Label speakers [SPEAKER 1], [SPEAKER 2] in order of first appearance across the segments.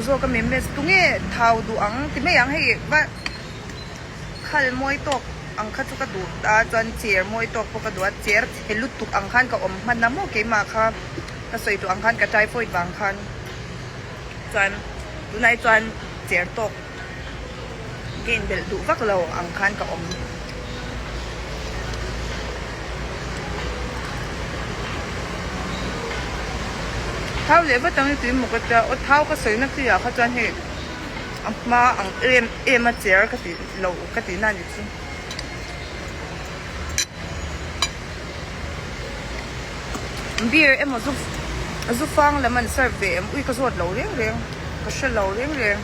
[SPEAKER 1] duh zawk a mi miss tunge thau duh ang ti mai ang hei va khal mawi tawk ang kha chu ka duh a chuan cher mawi tawk pawh ka duh a cher chhe lutuk ang khan ka awm hman a maw keimah kha ka sawi duh ang khan ka typhoid vang khan chuan tunah hi chuan cher tawk ka inbelh duh vak lo ang khan ka awm. Thau leh vat ang i tui maw ka tia aw thau ka sawi na khi ah kha chuan hei a hma ang em em a cher ka tih loh ka tih na a ni chu. Beer emaw zu zu fang lam an serve ve em ui ka zawt lo reng reng ka hre lo reng reng.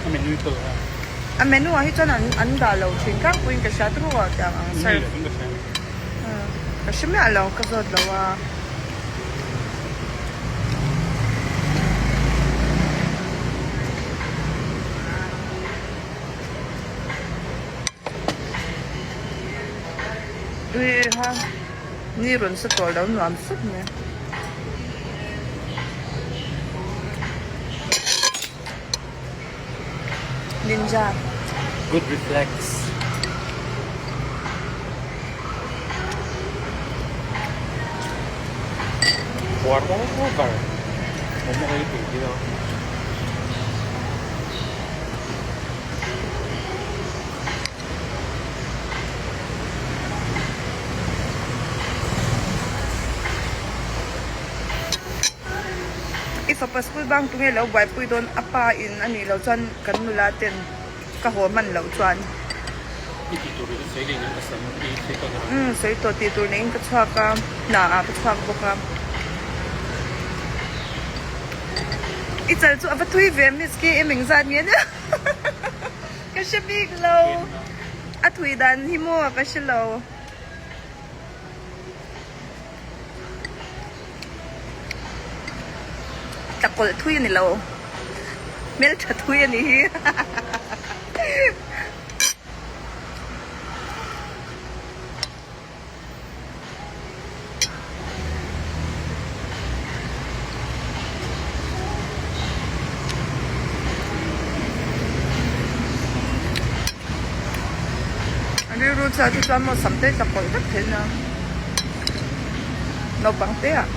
[SPEAKER 2] A menu hi tawlh a.
[SPEAKER 1] A menu ah hi chuan an an dah lo thin tlangpuiin ka hria turu ah tiang ang serve. Ka hre miah lo ka zawt lo a. Ui ha ni rawn sa tawh lo nuam sap mai. Ninja.
[SPEAKER 2] Good reflex. Puar over. Momo ei tih hi aw.
[SPEAKER 1] I fapa school bang tunge lo buaipui dawn a pa in a nih loh chuan kan nula ten ka haw hman loh chuan.
[SPEAKER 2] I tih tur i sawi leh in ka sam i sawi tawh na.
[SPEAKER 1] Umm sawi tawh tih tur neiin ka chhuak a hna ah ka chhuak bawk a. I chal chu a va thui ve miss ke em engzat nge nia. Ka hre bik lo. A thui dan hi maw ka hre lo. Tlakawlh thui a ni lo. Hmeltha thui a ni hi. Rilru chhia chu chuan maw sam te tla kawlh vek thei nia naupang te ah.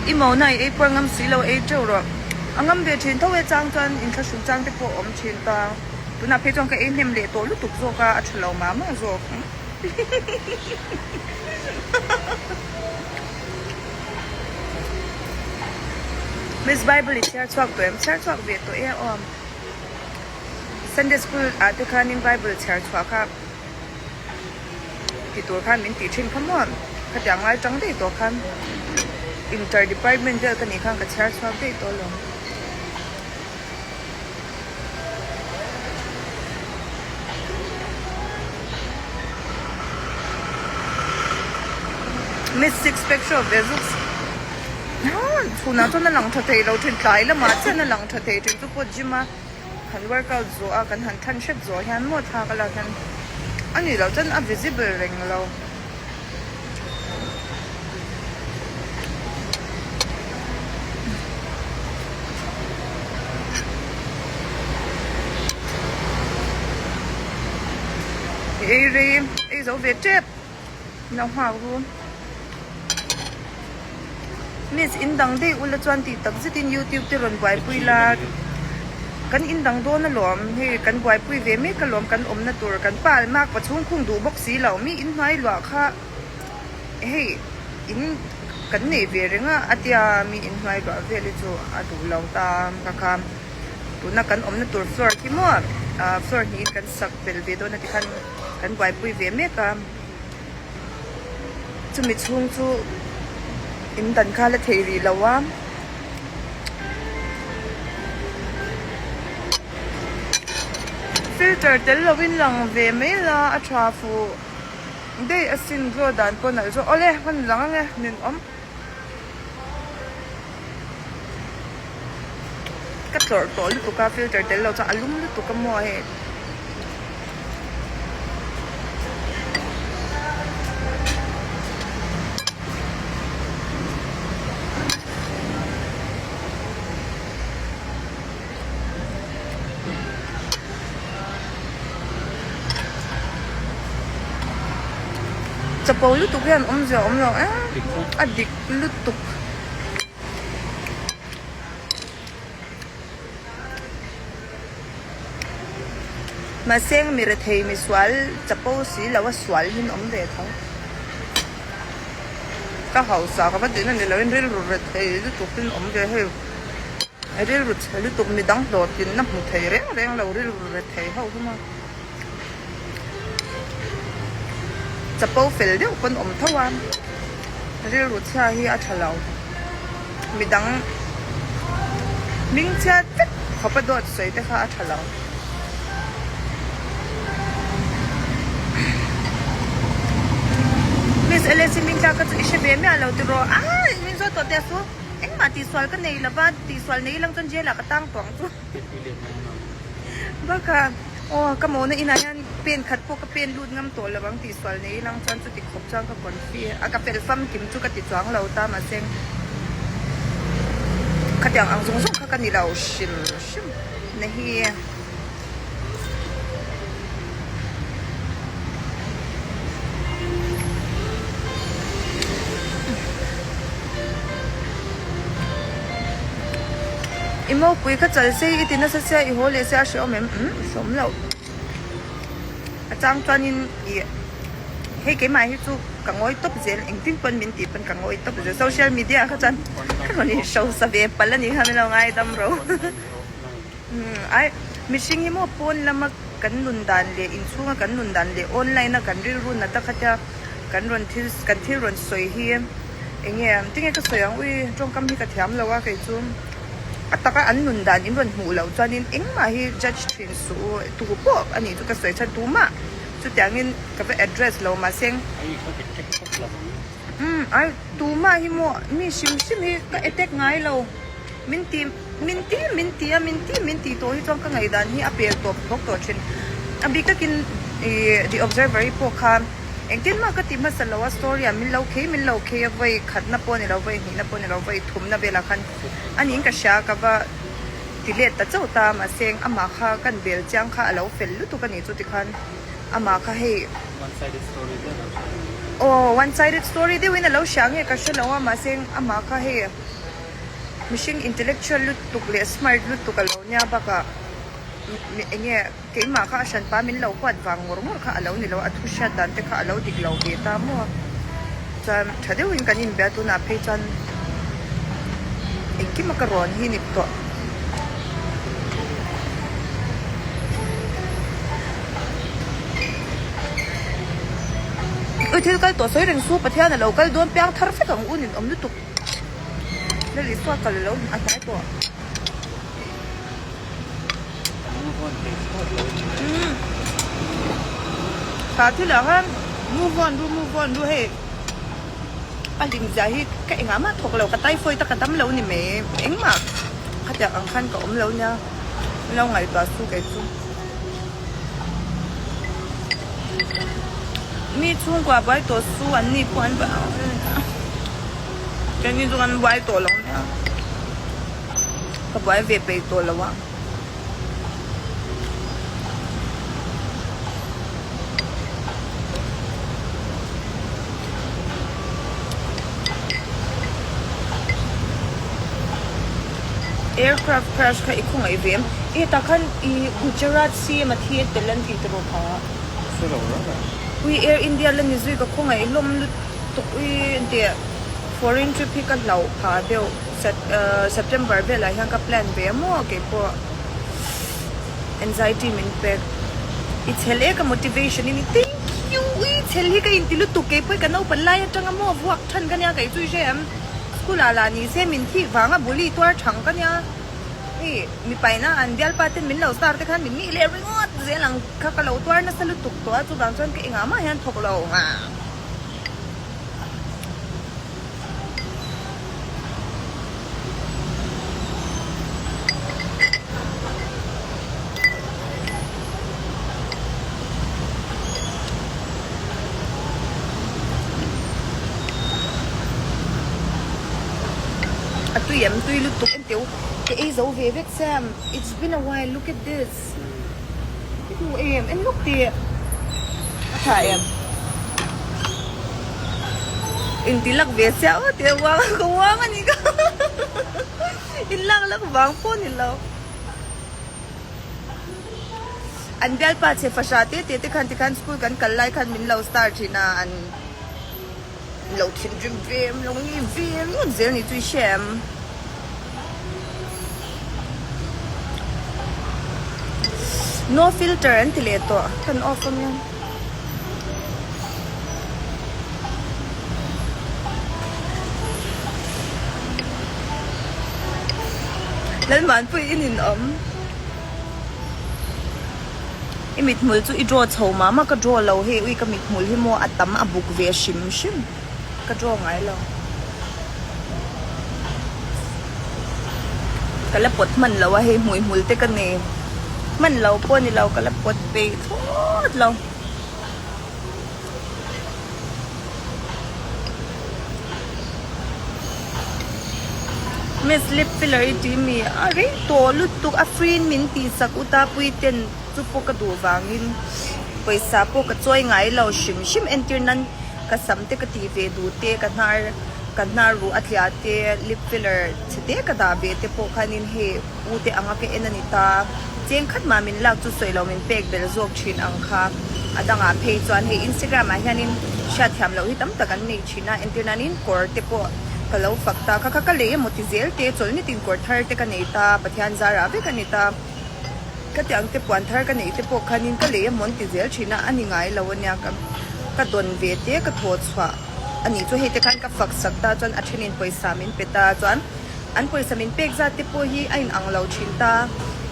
[SPEAKER 1] I mo na i ei puar ngam si lo ei teuh rawh. A ngam ve thin tho e chang chuan inthlahrun chang te pawh a awm thin ta. Tunah phei chuan ka ei hnem leh tawh lutuk zawk a, a tha lo mah mah zawk. Miss Bible i chhiar chhuak tawh em? Chhiar chhuak ve tawh e aw. Sunday school ah te khanin Bible chhiar chhuah kha ti tur khan min tih thin kha maw? Khatiang ngai tang daih tawh khan inter department vel ka nih khan ka chhiar chhuak daih tawh alawm. Miss six pack show ve zuk chhunah chuan a lang tha thei lo thin tlai lamah chian a lang tha thei thin chu pawh gym a han workout zawh a kan han than hrep zawh hian maw thla ka lak hian a nih loh chuan a visible reng lo. Ei rei ei zo ve tep lo nghak ru miss in dang daih ula chuan tih tak zetin youtube te rawn buaipui la kan in dang dawn alawm hei kan buaipui ve mek alawm kan awmna tur kan pa mak pachhung khung duh bawk si lo mi in hnuai luah kha hei in kan nei ve reng a a tia mi in hnuai luah vel hi chu a duh lo ta ka kha tuna kan awmna tur floor khi maw ah floor hnih kan sak belh ve dawn a tikhan kan buaipui ve mek a chumi chhung chu in dan kha la thei rih lo a. Filter tel lovin lang ve mai la a tha fuh daih asin glow dan pawh nalh zawk awle hman lang ange ninawm ka tlawrh tawh lutuk a filter tel lo chuan a lum lutuk a maw hei. Chapo lutuk hian awmzia awm lo em a dik lutuk. Mahse mi rethei mi sual chapo si lo a sual hin awm ve tho. Ka hausa ka va tihna ni loin rilru rethei lutuk in awm ve hei. Rilru chhe lutuk midang hlawhtlinna hmu thei reng reng lo rilru rethei ho hi maw. Chapo fel deuh pawn awm tho a, rilru chhia hi a tha lo. Midang hming chhia vek khawp a dawt sawi te kha a tha lo. Miss Alessi hming tlak kha chu i hre ve miah lo tiraw? Aaa min zawt tawh teh a su. Engmah tihsual ka nei lova, tihsual nei lang chuan jail ah ka tang tawh ang chu. Bakah aw ka mawhna inah hian pen khat pawh ka pen lut ngam tawh lo ang tih sual nei ilang chuan chuti khawp chuan ka confi a ka fel famkim chu ka ti chuang lo ta mahse khatiang ang zawng zawng kha ka ni lo hrim hrim na hi. I mopui kha chal sei i ti nasa sia i haw leh sia a hrehawm em? Umm hrehawm loh. A chang chuanin ih hei keimah hi chu ka ngawi tawp zel engtin pawn min tih pawn ka ngawi tawp zel social media kha chuan ka rawn inhrosa ve palh a nih kha min lo ngaidam ro. Umm ai mihring hi maw pawn lama kan nun dan leh inchhunga kan nun dan leh online a kan rilru nata khatia kan rawn thil kan thil rawn sawi hi eng nge tinge ka sawi ang ui tawngkam hi ka thiam lo a kei chu a taka an nun dan in rawn hmuh loh chuanin engmah hi judge thin suh u tu pawh a nih chu ka sawi chhan tumah chutiangin ka va address lo mahse umm ai tumah hi maw mi hrim hrim hi ka attack ngai lo. Min ti, min ti, min ti a, min ti, min ti tawh hi chuan ka ngaihdan hi a pel tawp bawk tawh thin. A bik takin ih The Observer hi pawh kha engtin mah ka ti hmasa lo a, story ah min lo khei, min lo khei a, vawi khatna pawh a ni lo, vawi hnihna pawh a ni lo, vawi thumna velah khan a niin ka hria, ka va ti let ta chauh ta, mahse amah kha kan bel chiang kha a lo fel lutuk a nih chu tikhan amah kha hei
[SPEAKER 2] One sided story deuh a lo hria ang.
[SPEAKER 1] Aw, one sided story deuhin a lo hria nge ka hre lo a, mahse amah kha hei. Mihring intellectual lutuk leh smart lutuk a lo nia bakah eng nge keimah kha a hranpa min lo huat vang ngawr ngawr kha a lo ni lo a thu hriat dan te kha a lo dik lo ve ta maw chuan tha deuhin kan inbia tunah phei chuan engkim a ka rawn hi ni tawh. Ui thil kal tawh sawi reng su Pathian a lo kal dawn piang thar vek ang u nin awm lutuk. Lali suak kal lo a hnai tawh. Tha thil ah khan move on ru move on ru hei a hlim zia hi ka engah mah thawk lo ka typhoid a ka dam lo ni mai engmah khatiang ang khan ka awm lo nia min lo ngaihtuah su kei chu. Mi chhungkua buai tawh su an ni pawh an keini chu kan buai tawh lo nia ka buai ve peih tawh lo a. Aircraft crash kha i khawngaih ve em? E tah khan i Gujarat CM a thi a tel an tih tawh kha.
[SPEAKER 2] Hre lo reng reng.
[SPEAKER 1] Ui Air India la ni zui ka khawngaih hlawm lutuk ui tih foreign trip hi ka hlauh phah deuh September velah hian ka plan ve maw keipawh anxiety min pek i chhel e ka motivation in i thank you ui chhel hi ka inti lutuk keipawh hi ka naupan lai atanga maw vuak than ka nia kei chu i hre em. School ah lah ni se min thik vanga bully tuar thang ka nia. Hei mipaina an bialpa ten min lo star te khan min nih leh ringawt zel ang kha ka lo tuar nasa lutuk tawh a chuvang chuan ka engah mah hian thawk lo nga. A tui em tui lutuk en teu ka ei zo ve vek Sam it's been a while look at this i hmu em en lawk tih a tha em. Inti lak ve sia aw tih a uang a, ka uang a ni ka in lak lak vang pawh ni lo. An bialpa che fahra te te te khan tikhan school kan kal lai khan min lo star thin a, an lo thinrim ve em lo nge ve ringawt zel ni chu i hria em? No filter an ti leh tawh kan off a nia. Lalmanpui in in awm. I mithmul chu i draw chho mah mah ka draw lo hei ui ka mithmul hi maw a tam a buk ve hrim hrim ka draw ngai lo. Ka la pawt hman lo a hei hmuihmul te ka nei hman lo pawh ni lo ka la pawt peih thlawt lo. Miss lip filler i ti mi a rei tawh lutuk a free in min tih sak u ta pui ten chu pawh ka duh vangin pawisa pawh ka chawi ngai lo hrim hrim entir nan ka sam te ka tih ve duh te ka hnar ka hnar ruh a tliah te lip filler chhe te ka dah ve te pawh khanin hei u te anga ka en a ni ta cheng khat mah min lak chu sawi lo min pek bel zawk thin ang kha a dangah phei chuan hei Instagram ah hianin hriatthiam loh hi tam tak an nei thin a entir nanin kawr te pawh ka lo fak ta kha kha ka lei emaw ti zel te chawlhni tin kawr thar te ka nei ta Pathian zarah vek a ni ta ka ti ang te puan thar ka neih te pawh khanin ka lei emaw an ti zel thin a a ni ngai lo ania ka ka dawn ve te ka thaw chhuah a nih chu hei te khan ka fak sak ta chuan a thenin pawisa min pe ta chuan An pawisa min pek zat te pawh hi a inang lo thin ta.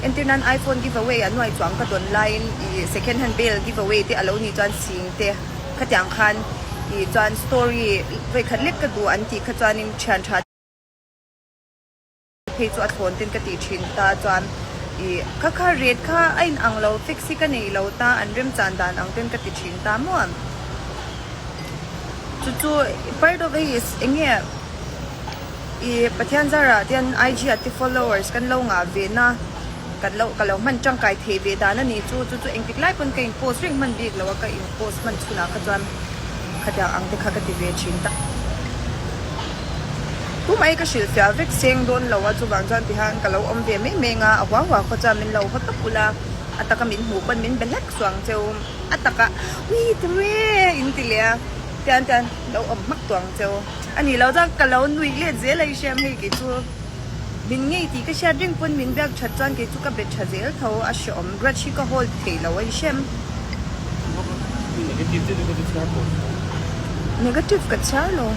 [SPEAKER 1] Entir nan iPhone giveaway a nuai chuang ka dawn laiin ih second hand bale giveaway te a lo nih chuan sing te khatiang khan ih chuan story vawikhat lek ka duh an tih kha chuanin thian tha phei chu a thlawn ten ka tih thin ta chuan ih kha kha rate kha a inang lo fix hi ka nei lo ta an remchan dan ang ten ka ti thin ta maw. Chu chu part of hei eng nge. I Pathian zarah hian IG ah te followers kan lo ngah ve na kan lo ka lo hman tangkai thei ve dan a ni chu chu chu engtik lai pawn ka in post reng hman bik lo a ka in post hman chhunah kha chuan khatiang ang te kha ka ti ve thin ta. Tumah hi ka hrilh fiah vek seng dawn lo a chuvang chuan tihian ka lo awm ve mai mai anga a hua hua khaw chuan min lo haw tawp ula a taka min hmuh pawn min be hlek suang cheu a taka ui ture in ti leh a tian tian lo awm hmak tuang cheu. A nih loh chuan ka lo nuih let zel a i hriam hei kei chu min ngei tih ka hriat reng pawn min biak that chuan kei chu ka bet tha zel tho a hreawm grudge hi ka hold thei lo a i hriam.
[SPEAKER 2] Negative deuh deuh ka chu chhiar tawh lo.
[SPEAKER 1] Negative ka chhiar lo.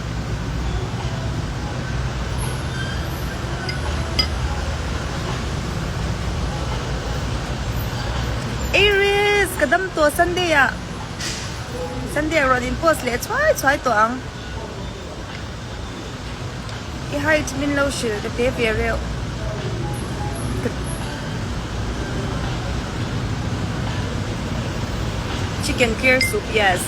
[SPEAKER 1] Aries ka dam tawh Sunday ah Sunday ah rawn in post leh chhuai chhuai tawh ang. I height min lo hrilh ka te ve reuh. Chicken clear soup yes.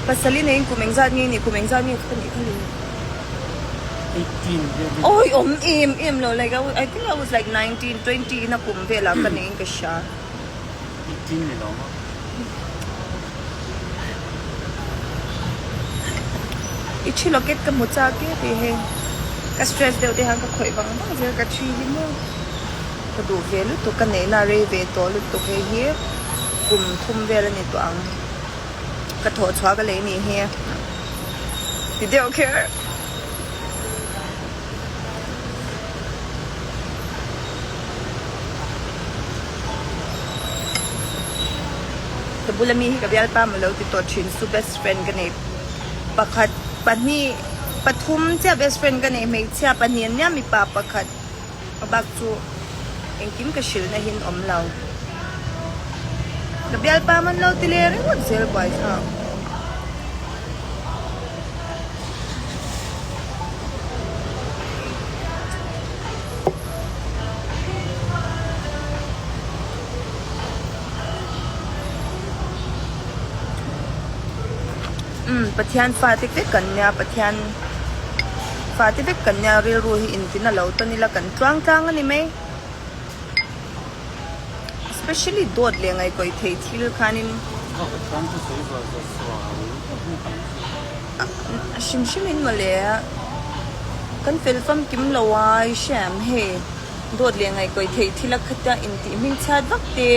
[SPEAKER 1] Pasal i nei kum engzat nge ni kum engzat nge ka nih kha ni Awi awm em em lo like I think I was like 19 20 in a kum velah ka nei in ka hria. I thi locket ka hmu chak e tih hei ka stress deuh te hian ka khawih vang vang zel ka thi hi maw ka duh ve lutuk ka neihna a rei ve tawh lutuk hei hi kum thum vel a ni tawh ang ka thawh chhuah ka lei nih hi ti deuh kher. Ka bula mi hi ka bialpa maw lo ti tawh thin chu best friend ka nei pakhat pahnih pathum chiah best friend ka nei hmeichhia pahnih an nia mipa pakhat a bak chu engkim ka hrilh na hin awm lo ka bialpa man lo ti leh ringawt zel buaithlak. Umm Pathian fate vek kan nia, Pathian fate vek kan nia, rilru hi intina lo tawn ila kan tluang tlang a ni mai. Especially dawt leh ngaihkawih thei thil khanin. A hrim hrimin mawle kan fel famkim lo a i hriam hei dawt leh ngaihkawih thei thil a khata intih hmingchhiat vak te.